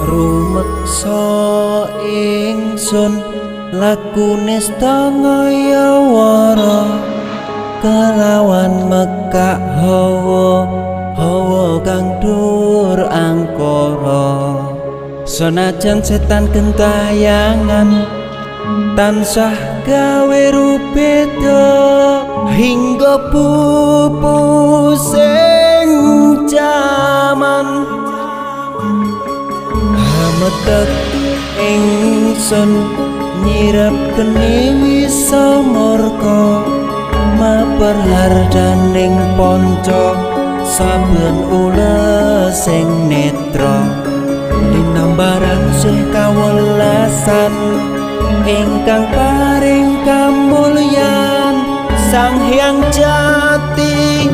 Rumeksa ingsun lakune ngayawara kelawan mekak hawa hawa kang dur angkara. Senajan setan gentayangan tansah gawe rubeda hingga pupus ing jaman. Hametek ingsun nyirep geni wisa murka maper hardaning ponco saben ules sing netra linambaran sih kawelasan ingkang paring kamulyan Sang Hyang Jati.